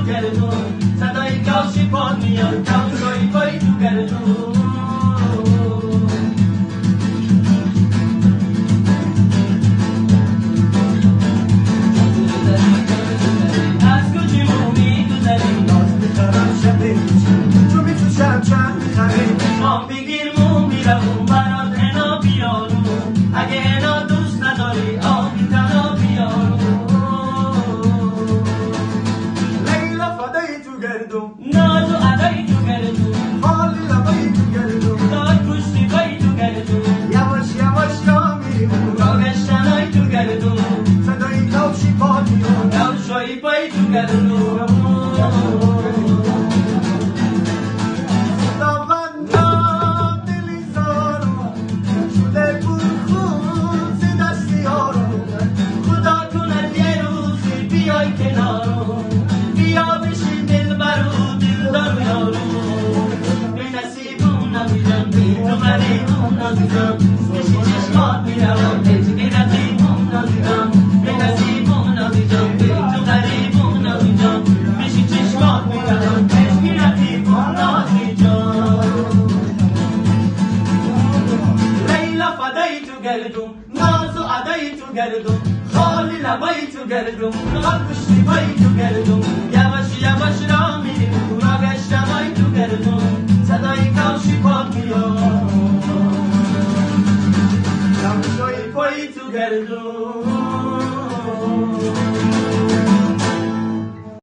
گردون، صدای کاشی پاد میاد، کفشای پای تو گردون. از کوچیمون میگذریم، ناز میخرم شب چون میفروشم چند میخریم. ما بگیر مو میرم برات حنا بیارو، اگه حنا دوست نداری آبی تنا بیارو. لیلا فدای تو گردون، ناز و ادای تو گردون، خالی لبای تو گردون، داد پشتی پای تو گردون، یواش یواش راه میریم، را گشتنای تو گردون، صدای کاوشی پاد میاد، کفشای پای تو گردون. خداوندا دلی زارم شده پرخون ز دست یارم. خدا کند یه روزی بیای کنارم، بیا بشین دلبرو دلدار و یارو. به نصیبم نازیجان، بی تو غریبم نازیجان، پیش چشمات میروم هیچ رقیبم نازیجان. به نصیبم نازیجان، بی تو غریبم نازیجان، پیش چشمات میروم هیچ رقیبم نازیجان. لیلا فدای تو گردم، ناز و ادای تو گردم، خالی لبای تو گردم، قلب پشتی پای تو گردم، یواش یواش راه میریم، را گشتنای تو گردم، صدای کاشی پاد میاد، کفشای پای تو گردم.